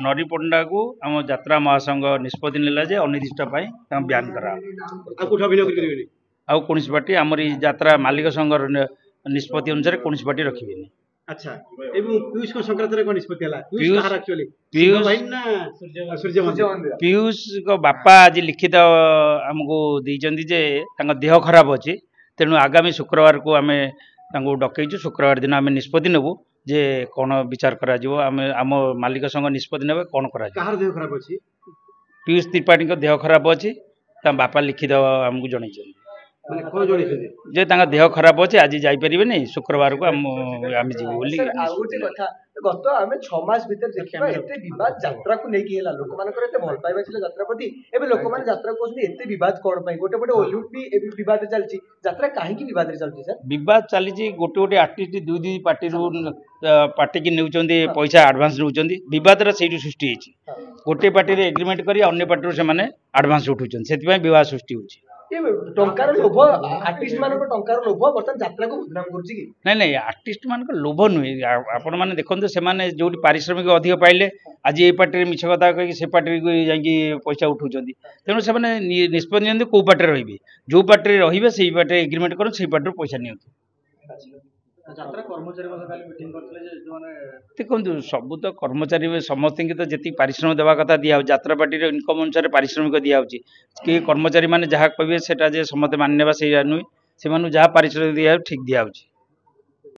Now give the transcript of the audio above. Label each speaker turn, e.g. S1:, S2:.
S1: ନରି ପଣ୍ଡାକୁ ଆମ ଯାତ୍ରା ମହାସଂଘ ନିଷ୍ପତ୍ତି ନେଲା ଯେ ଅନିର୍ଦ୍ଦିଷ୍ଟ ପାଇଁ ତାଙ୍କୁ ବ୍ୟାନ୍ କରାହବ,
S2: ଆଉ କୋଉଠି ଅଭିନୟ କରିପାରିବେନି,
S1: ଆଉ କୌଣସି ପାର୍ଟି ଆମର ଏଇ ଯାତ୍ରା ମାଲିକ ସଂଘର ନିଷ୍ପତ୍ତି ଅନୁସାରେ କୌଣସି ପାର୍ଟି ରଖିବେନି।
S2: ଆଚ୍ଛା, ଏବଂ ପିୟୁଷଙ୍କ ସଂକ୍ରାନ୍ତରେ କଣ ନିଷ୍ପତ୍ତି ହେଲା?
S1: ପିୟୁଷ
S2: କାହାର ଆକ୍ଚୁଆଲି,
S1: ପିୟୁଷ
S2: ନା ସୂର୍ଯ୍ୟ?
S1: ପିୟୁଷଙ୍କ ବାପା ଆଜି ଲିଖିତ ଆମକୁ ଦେଇଛନ୍ତି ଯେ ତାଙ୍କ ଦେହ ଖରାପ ଅଛି, ତେଣୁ ଆଗାମୀ ଶୁକ୍ରବାରକୁ ଆମେ ତାଙ୍କୁ ଡକେଇଛୁ। ଶୁକ୍ରବାର ଦିନ ଆମେ ନିଷ୍ପତ୍ତି ନେବୁ ଯେ କ'ଣ ବିଚାର କରାଯିବ। ଆମେ ଆମ ମାଲିକ ସଂଘ ନିଷ୍ପତ୍ତି ନେବେ କ'ଣ କରାଯିବ।
S2: କାହାର ଦେହ ଖରାପ ଅଛି?
S1: ପିୟୁଷ ତ୍ରିପାଠୀଙ୍କ ଦେହ ଖରାପ ଅଛି, ତାଙ୍କ ବାପା ଲିଖିତ ଆମକୁ ଜଣେଇଛନ୍ତି।
S2: ମାନେ କଣ ଜଣେଇଛନ୍ତି?
S1: ଯେ ତାଙ୍କ ଦେହ ଖରାପ ଅଛି, ଆଜି ଯାଇପାରିବେନି, ଶୁକ୍ରବାରକୁ ଆମେ ଯିବୁ ବୋଲି।
S3: ଆଉ ଗୋଟେ କଥା, ଗତ ଆମେ 6 ମାସ ଭିତରେ ଦେଖିବା ଏତେ ବିବାଦ ଯାତ୍ରାକୁ ନେଇକି ହେଲା, ଲୋକମାନଙ୍କର ଏତେ ଭଲ ପାଇବା ଥିଲା ଯାତ୍ରା ପ୍ରତି, ଏବେ ଲୋକମାନେ ଯାତ୍ରାକୁ କହୁଛନ୍ତି ଏତେ ବିବାଦ କଣ ପାଇଁ? ଗୋଟେ ପଟେ ଓଲିଉଡ ବି ଏବେ ବିବାଦ ଚାଲିଛି, ଯାତ୍ରା କାହିଁକି ବିବାଦରେ ଚାଲିଛି ସାର୍?
S1: ବିବାଦ ଚାଲିଛି, ଗୋଟେ ଗୋଟେ ଆର୍ଟିଷ୍ଟ ଦୁଇ ଦୁଇ ପାର୍ଟିରୁ ପାର୍ଟିକି ନେଉଛନ୍ତି, ପଇସା ଆଡଭାନ୍ସ ନେଉଛନ୍ତି। ବିବାଦଟା ସେଇଠୁ ସୃଷ୍ଟି ହେଇଛି। ଗୋଟେ ପାର୍ଟିରେ ଏଗ୍ରିମେଣ୍ଟ କରି ଅନ୍ୟ ପାର୍ଟିରୁ ସେମାନେ ଆଡଭାନ୍ସ ଉଠୁଛନ୍ତି, ସେଥିପାଇଁ ବିବାଦ ସୃଷ୍ଟି ହେଉଛି।
S3: ଟଙ୍କାର ଲୋଭ, ଆର୍ଟିଷ୍ଟ ମାନଙ୍କ ଟଙ୍କାର ଲୋଭ ବର୍ତ୍ତମାନ ଯାତ୍ରାକୁ ବଦନାମ କରୁଛି କି?
S1: ନାଇଁ ନାଇଁ, ଆର୍ଟିଷ୍ଟ ମାନଙ୍କ ଲୋଭ ନୁହେଁ। ଆପଣମାନେ ଦେଖନ୍ତୁ, ସେମାନେ ଯୋଉଠି ପାରିଶ୍ରମିକ ଅଧିକ ପାଇଲେ, ଆଜି ଏଇ ପାର୍ଟିରେ ମିଛ କଥା କହିକି ସେ ପାର୍ଟିକୁ ଯାଇକି ପଇସା ଉଠଉଛନ୍ତି। ତେଣୁ ସେମାନେ ନିଷ୍ପତ୍ତି ନିଅନ୍ତୁ କୋଉ ପାର୍ଟିରେ ରହିବେ। ଯୋଉ ପାର୍ଟିରେ ରହିବେ ସେଇ ପାର୍ଟିରେ ଏଗ୍ରିମେଣ୍ଟ କରନ୍ତୁ, ସେଇ ପାର୍ଟିରୁ ପଇସା ନିଅନ୍ତୁ।
S2: ଯାତ୍ରା କର୍ମଚାରୀ ମଧ୍ୟ କାଲି ମିଟିଂ କରିଥିଲେ ଯେ ଯୋଉମାନେ,
S1: ଦେଖନ୍ତୁ, ସବୁ ତ କର୍ମଚାରୀ ସମସ୍ତଙ୍କୁ ତ ଯେତିକି ପାରିଶ୍ରମିକ ଦେବା କଥା ଦିଆହେଉଛି। ଯାତ୍ରା ପାର୍ଟିର ଇନକମ୍ ଅନୁସାରେ ପାରିଶ୍ରମିକ ଦିଆହେଉଛି। କି କର୍ମଚାରୀମାନେ ଯାହା କହିବେ ସେଟା ଯେ ସମସ୍ତେ ମାନି ନେବା ସେଇଟା ନୁହେଁ। ସେମାନଙ୍କୁ ଯାହା ପାରିଶ୍ରମିକ ଦିଆହେଉଛି ଠିକ୍ ଦିଆହେଉଛି।